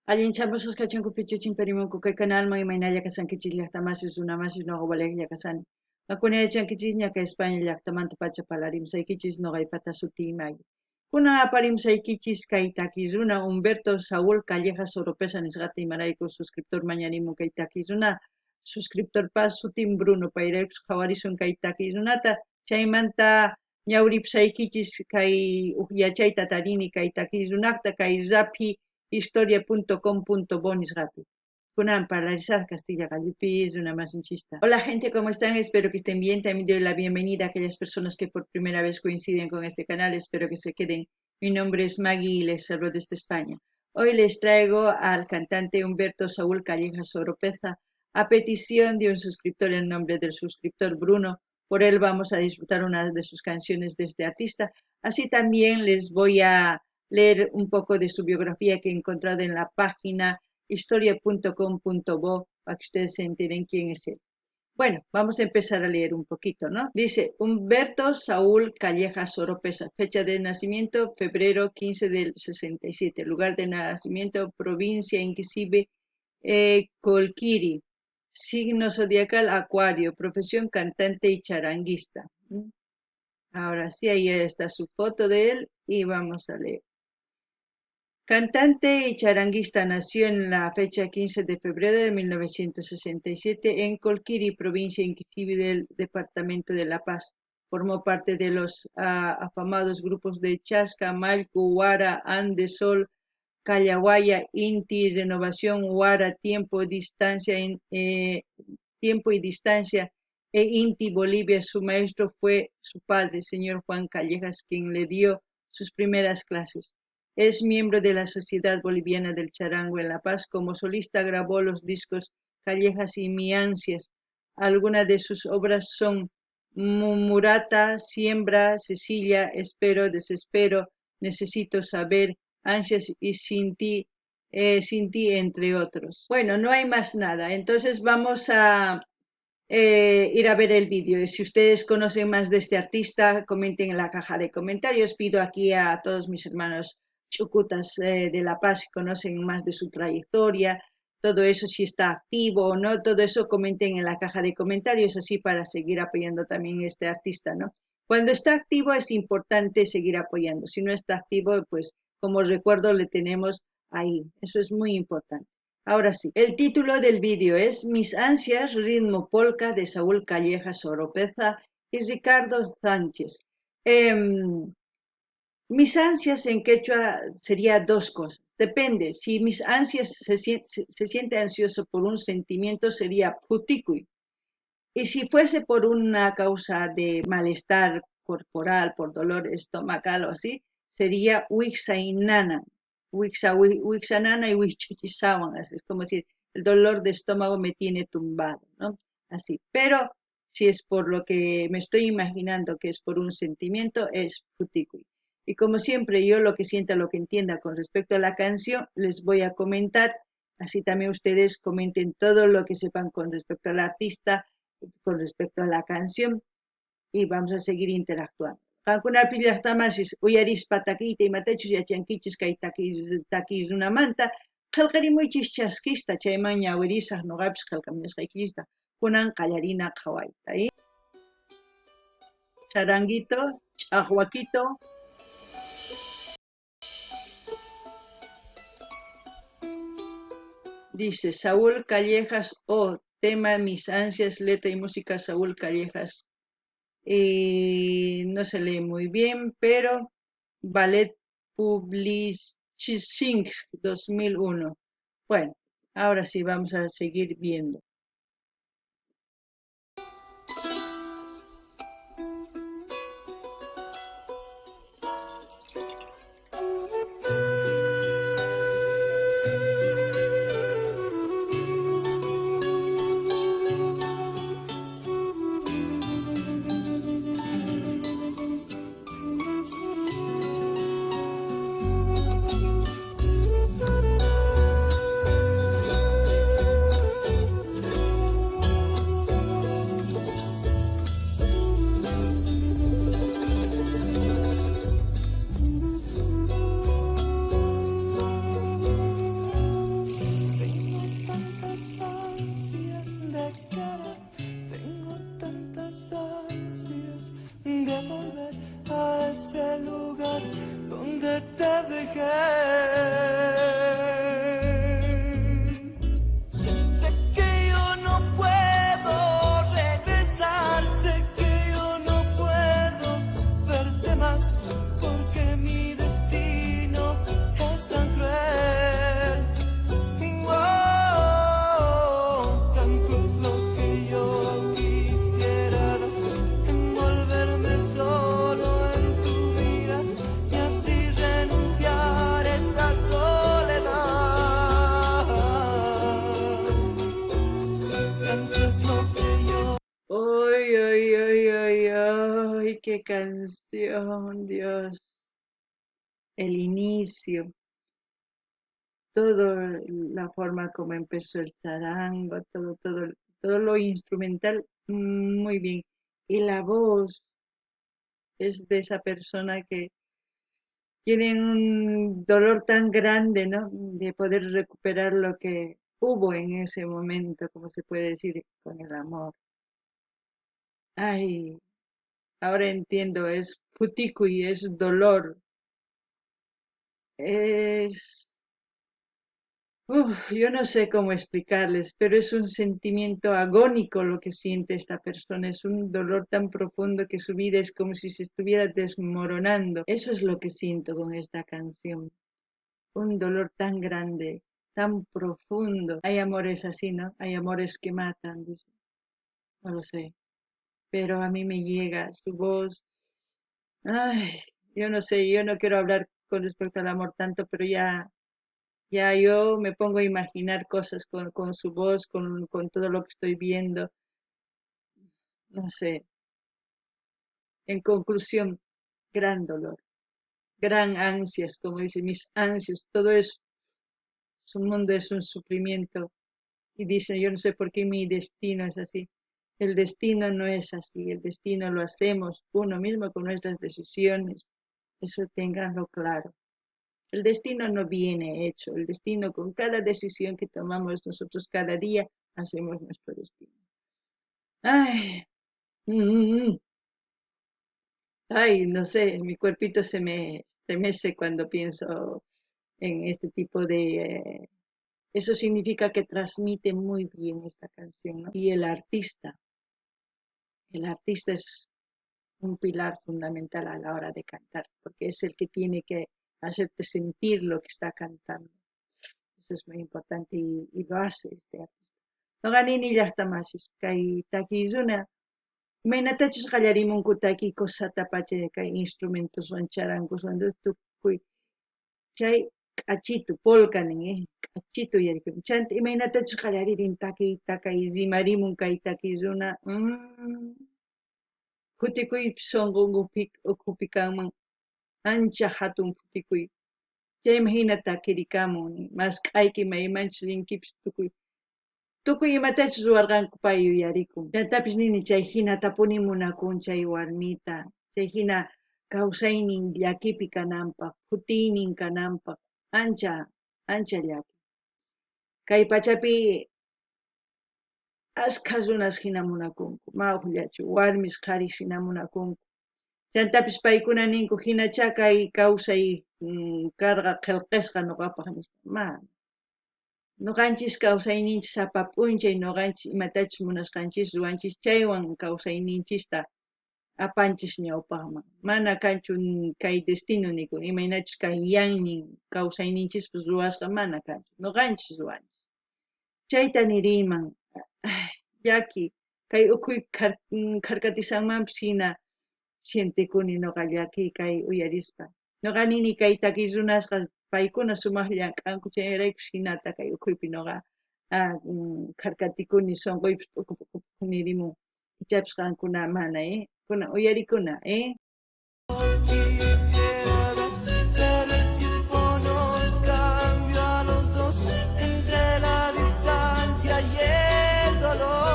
Allinchamusqas kachunku pichuchin perimunku kay kanalman imaynalla kashankichis llaqtamasis runamasis noqa walejlla kashani. Qankuna yachankichisña kay España llaqtamantapacha parlarimusaykichis noqaypata sutiy Maggie. Kunan aparimusaykichis kay takiy runa Humberto Saúl Callejas Oropeza nisqata imarayku suscriptor mañarimun kay takiy runa suscriptorpa sutin Bruno payraykus qhawarisun kay takiy runata chaymanta ñawripusaykichis kay uj yachayta tarini kay takiy runaqta kay raphi historia.com.bo nisqapi. Kunan parlarisaq Castilla qallupi runamasinchista. Hola gente, ¿cómo están? Espero que estén bien. También doy la bienvenida a aquellas personas que por primera vez coinciden con este canal. Espero que se queden. Mi nombre es Maggie y les hablo desde España. Hoy les traigo al cantante Humberto Saúl Callejas Oropeza a petición de un suscriptor en nombre del suscriptor Bruno. Por él vamos a disfrutar una de sus canciones de este artista. Así también les voy a leer un poco de su biografía que he encontrado en la página historia.com.bo para que ustedes se enteren quién es él. Bueno, vamos a empezar a leer un poquito, ¿no? Dice Humberto Saúl Callejas Oropesa, fecha de nacimiento, febrero 15 del 67, lugar de nacimiento, provincia Inquisive, Colquiri, signo zodiacal Acuario, profesión cantante y charanguista. Ahora sí, ahí está su foto de él y vamos a leer. Cantante y charanguista, nació en la fecha 15 de febrero de 1967 en Colquiri, provincia Inquisivi del departamento de La Paz. Formó parte de los afamados grupos de Chasca, Mallku, Huara, Andes, Sol, Callahuaya, Inti, Renovación, Huara, Tiempo, Distancia, Tiempo y Distancia e Inti, Bolivia. Su maestro fue su padre, señor Juan Callejas, quien le dio sus primeras clases. Es miembro de la Sociedad Boliviana del Charango en La Paz. Como solista grabó los discos Callejas y Mi Ansias. Algunas de sus obras son Murata, Siembra, Cecilia, Espero, Desespero, Necesito Saber, Ansias y Sin Ti, Sin Ti, entre otros. Bueno, no hay más nada. Entonces vamos a ir a ver el vídeo. Si ustedes conocen más de este artista, comenten en la caja de comentarios. Pido aquí a todos mis hermanos chucutas de La Paz si conocen más de su trayectoria, todo eso, si está activo o no, todo eso comenten en la caja de comentarios, así para seguir apoyando también a este artista, ¿no? Cuando está activo es importante seguir apoyando, si no está activo, pues como recuerdo le tenemos ahí, eso es muy importante. Ahora sí, el título del vídeo es Mis ansias, ritmo polka de Saúl Callejas Oropeza y Ricardo Sánchez. Mis ansias en quechua sería dos cosas. Depende, si mis ansias se siente ansioso por un sentimiento sería putikuy. Y si fuese por una causa de malestar corporal, por dolor estomacal o así, sería wixainana. Wixanana y wixchuchisawan. Es como decir, el dolor de estómago me tiene tumbado, ¿no? Así. Pero si es por lo que me estoy imaginando que es por un sentimiento, es putikuy. Y como siempre, yo lo que sienta, lo que entienda con respecto a la canción, les voy a comentar. Así también ustedes comenten todo lo que sepan con respecto al artista, con respecto a la canción, y vamos a seguir interactuando. Qankunapi llaqtamasis uyarispa takiyta imatachus yachankichis kay takiy runamanta, qillqarimuychis chaskista, chayman ñawirisaq noqapis qillqamunisqaykichista. Kunan qallarina qhawayta. Charanguito, ch'aqwaquito. Dice Saúl Callejas O, tema Mis ansias, letra y música Saúl Callejas. No se lee muy bien, pero Ballet Publishing 2001. Bueno, ahora sí vamos a seguir viendo. qué canción, Dios. El inicio, toda la forma como empezó el charango, todo, todo, todo lo instrumental, muy bien. Y la voz es de esa persona que tiene un dolor tan grande, ¿no? De poder recuperar lo que hubo en ese momento, como se puede decir, con el amor. Ay, ahora entiendo, es y es dolor. Es... Uf, yo no sé cómo explicarles, pero es un sentimiento agónico lo que siente esta persona, es un dolor tan profundo que su vida es como si se estuviera desmoronando. Eso es lo que siento con esta canción, un dolor tan grande, tan profundo. Hay amores así, ¿no? Hay amores que matan, dice. No lo sé, pero a mí me llega su voz. Ay, yo no sé, yo no quiero hablar con respecto al amor tanto, pero ya yo me pongo a imaginar cosas con su voz, con todo lo que estoy viendo. No sé. En conclusión, gran dolor, gran ansias, como dicen, mis ansias, todo eso. Su mundo es un sufrimiento. Y dicen, yo no sé por qué mi destino es así. El destino no es así, el destino lo hacemos uno mismo con nuestras decisiones. Eso ténganlo claro. El destino no viene hecho, el destino con cada decisión que tomamos nosotros cada día, hacemos nuestro destino. Ay, ay, no sé, mi cuerpito se me estremece cuando pienso en este tipo de... eso significa que transmite muy bien esta canción, ¿no? Y el artista es un pilar fundamental a la hora de cantar, porque es el que tiene que hacerte sentir lo que está cantando. Eso es muy importante y lo hace este artista. Noqanini llaqtamasis kay takiy runa imaynatachus qallarimunku takiy cosatapacha kay instrumentoswan charangoswan tukuy chay k'achitu polka nin k'achitu yarikun chanta imaynatachus qallaririn takiy takay rimarimun kay takiy runa phutikuy sunqunku ukhupi kanman ancha hatun phutikuy chayman hina takirikamun mask'ayki maymanchus rinkipis tukuy tukuy imatachus ruwarqanku pay yuyarikun. Chantapis nini chay hinatapuni munakun chay warmita, chay hina kawsaynin llakipi kananpaq, phutiynin kananpaq, ancha ancha llaki. Kay pachapi askha runas hina munakunku, ma uqllachu, warmis qharis hina munakunku. Chantapis paykuna ninku hinachá kay kawsay karqa qillqasqa nuqapaq nispa. Mana. Nuqanchis kawsayninchis sapa p'unchay nuqanchis imatachus munasqanchis ruwanchis chaywan kawsayninchista apanchis ñawpaqman. Mana kanchu kay destino nikun imaynachus kay yannin kawsayninchispas ruwasqa mana kanchu. Nuqanchis ruwanchis. Chayta niriyman llaki kay ukhuy kharkatisanmanpis hina sientekuni nuqa llaki kay uyarispa. Nuqa nini kay takiy runasqa paykuna sumaq llank'anku chayraykus hinata kay ukhuypi nuqa kharkatikuni sunquypis p'uku p'uku nirimun. Ichapis qankuna mana kuna uyarikuna Quisiera ver el tiempo nos cambió a los dos entre la distancia y el dolor.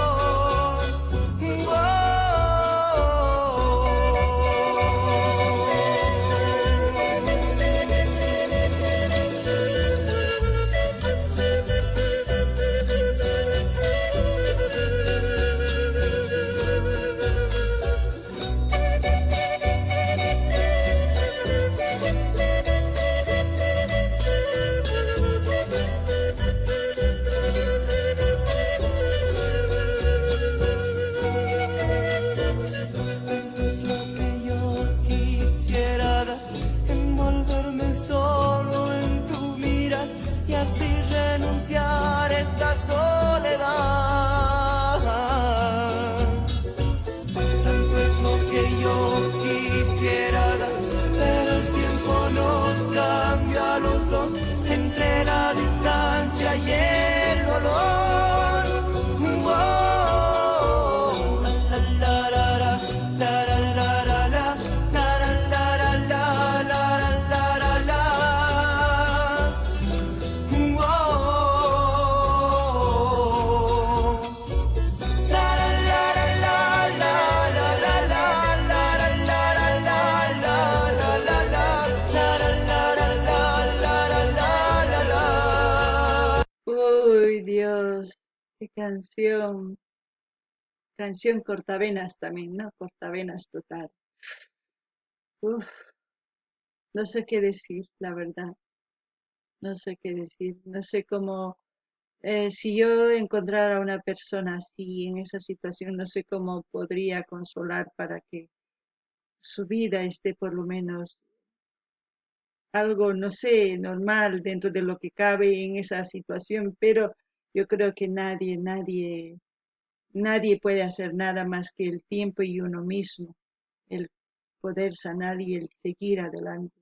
Dios, qué canción. Canción cortavenas también, ¿no? Cortavenas total. Uf, no sé qué decir, la verdad. No sé qué decir. No sé cómo... si yo encontrara a una persona así, en esa situación, no sé cómo podría consolar para que su vida esté por lo menos algo, no sé, normal dentro de lo que cabe en esa situación, pero yo creo que nadie, nadie, nadie puede hacer nada más que el tiempo y uno mismo, el poder sanar y el seguir adelante.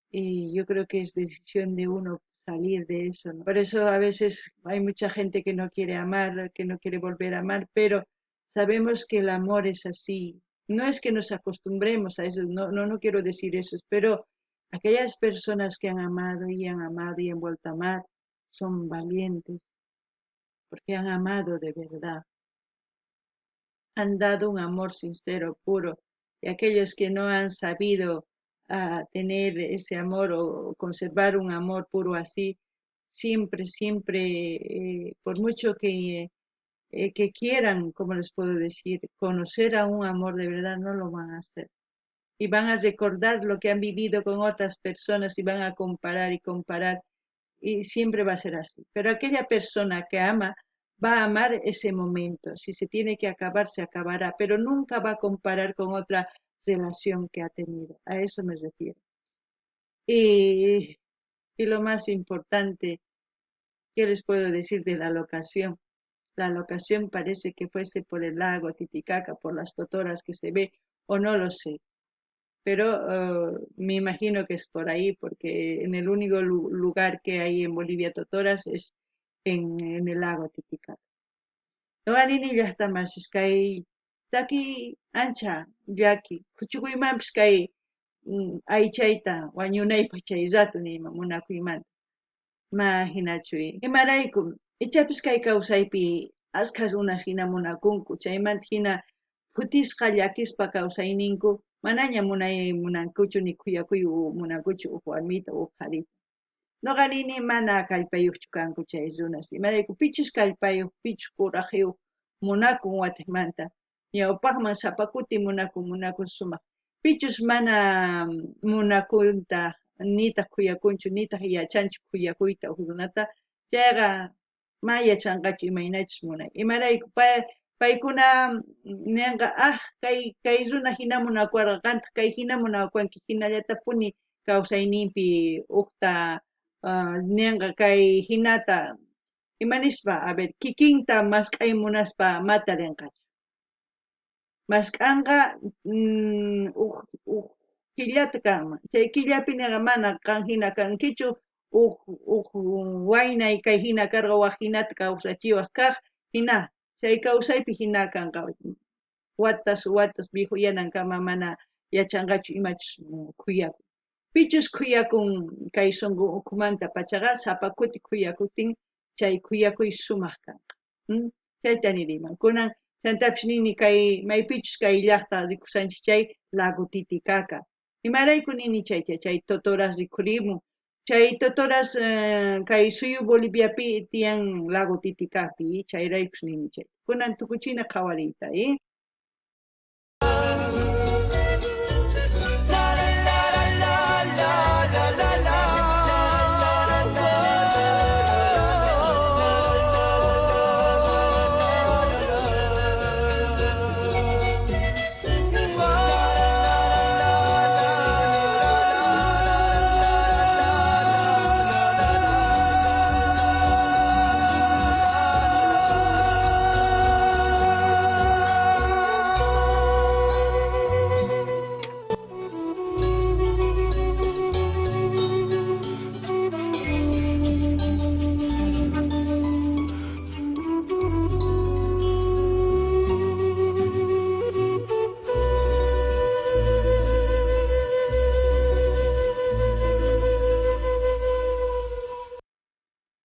Y yo creo que es decisión de uno salir de eso, ¿no? Por eso a veces hay mucha gente que no quiere amar, que no quiere volver a amar, pero sabemos que el amor es así. No es que nos acostumbremos a eso, no, no, no quiero decir eso, pero aquellas personas que han amado y han amado y han vuelto a amar son valientes, porque han amado de verdad. Han dado un amor sincero, puro, y aquellos que no han sabido a tener ese amor o conservar un amor puro así, siempre, siempre, por mucho que quieran, como les puedo decir, conocer a un amor de verdad, no lo van a hacer. Y van a recordar lo que han vivido con otras personas y van a comparar y comparar, y siempre va a ser así. Pero aquella persona que ama, va a amar ese momento. Si se tiene que acabar, se acabará, pero nunca va a comparar con otra relación que ha tenido. A eso me refiero. Y lo más importante, ¿qué les puedo decir de la locación? La locación parece que fuese por el lago Titicaca, por las totoras que se ve, o no lo sé. Pero me imagino que es por ahí, porque en el único lugar que hay en Bolivia totoras es en el lago Titicaca. Noqa nini llaqtamasis kay taki ancha llaki, khuchukuymanpis kay, aychayta wañunaypaq chay rato niyman munakuymanta. Ma hinachu, imarayku, ichapis kay kawsaypi ashkhas runas hina munakunku, chaymanta hina phutisqa llakispa kawsayninku manaña munay munankuchu ni khuyakuy munankuchu uj warmita uj qharita. Noqa nini mana kallpayuqchu kanku chay runas, imarayku pichus kallpayuq, pichus kurajiyuq munakun watiqmanta, ñawpaqman sapa kuti munakun, munakun sumaq. Pichus mana munakunta, nitaq khuyakunchu, nitaq yachanchu khuyakuyta uj runata, chayqa ma yachanqachu imaynachus munay. Imarayku paykuna ninqa, ah, kay runa hina munakuwarqa, qantaq kay hina munakuwanki, hinallatapuni kawsayninpi ujta, ninqa kay hinata, imanispa, a ver, kikinta mask'ay munaspa mata rinqachu. Mask'anqa, uj killata kanman, chay killapi ninqa mana qan hina kankichu, uj waynay kay hina karqa, waj hinata kawsachiwaj kaq, hina, chay kawsaypi hina kanqa, watas, watas viejoyanankama mana yachanqachu imachus khuyakun. Pichus khuyakun kay sunqu ukhumanta pachaqa, sapa kuti khuyakutin, chay khuyakuy sumaq kanqa. Chayta niriman. Kunan chantapis nini kay maypichus kay llaqta rikusanchis chay lago Titicaca. Imarayku nini chayta, chay totoras rikhurimun. Chay totoras kay suyu Boliviapi tiyan lago Titicacapi, chayraykus nini chayta. Kunan tukuchina qhawariyta?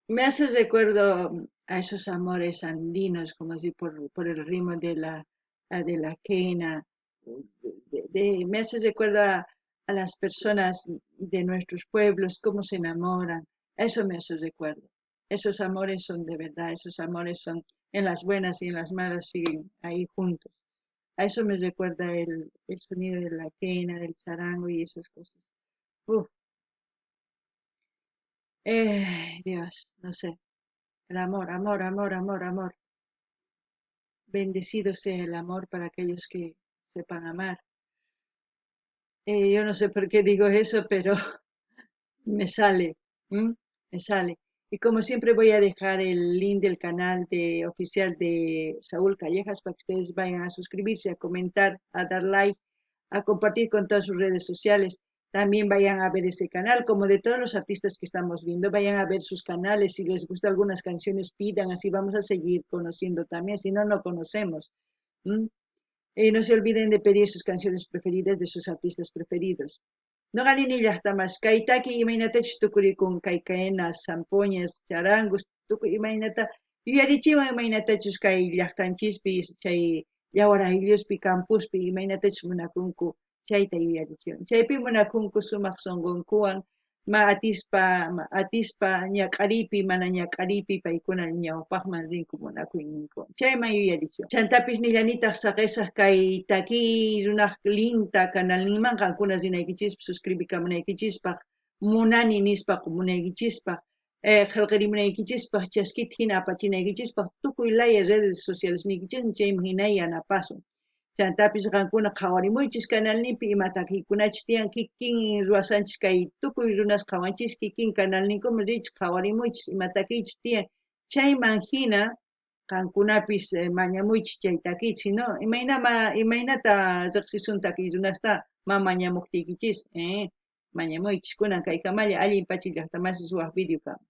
Me hace recuerdo a esos amores andinos, como si por el ritmo de la quena, me hace recuerdo a las personas de nuestros pueblos, cómo se enamoran, eso me hace recuerdo. Esos amores son de verdad, esos amores son en las buenas y en las malas siguen ahí juntos. A eso me recuerda el sonido de la quena, del charango y esas cosas. Uf. Dios, no sé. El amor, amor, amor, amor, amor. Bendecido sea el amor para aquellos que sepan amar. Yo no sé por qué digo eso, pero me sale, me sale. Y como siempre voy a dejar el link del canal oficial de Saúl Callejas para que ustedes vayan a suscribirse, a comentar, a dar like, a compartir con todas sus redes sociales. También vayan a ver ese canal, como de todos los artistas que estamos viendo, vayan a ver sus canales. Si les gustan algunas canciones, pidan, así vamos a seguir conociendo también, si no, no conocemos. Y no se olviden de pedir sus canciones preferidas de sus artistas preferidos. Noqa nini llajtamas, kay taki imaynatachus tukurikun kay quenas, zampoñas, charangos, tukuy imaynata yuyarichiwan imaynatachus kay llajtanchispi, chay yawar aylluspi, campuspi, imaynatachus munakunku, chayta yuyarichiwan. Chaypi munakunku sumaq sonqonkuwan, ma atispa, ma atispa ñak'ariypi, mana ñak'ariypi paykuna ñawpaqman rinku munakuyninkuwan. Chayman yuyarichiwan. Chantapis nillanitaj saqesaj kay takiy runaj linta canalninman qankuna rinaykichispaj, suscribikamunaykichispaj, munani nispa qumunaykichispaj, qhelqerimunaykichispaj, chaskita hina apachinaykichispaj, tukuy laya redes sociales niykichisman chayman hina yanapasun. Chantapis qankuna qhawarimuychis canalninpi ima takiykunachus tiyan kikin ruwasanchis kay tukuy runas qhawanchis kikin canalninkuman richis qhawarimuychis ima takiychus tiyan chayman hina qankunapis mañamuychis chay takiyta, si no imaynata riqsisun takiy runasta ma mañamuqtiykichis, mañamuychis kunan kaykamalla allin pachi llaqtamasis waj video kama.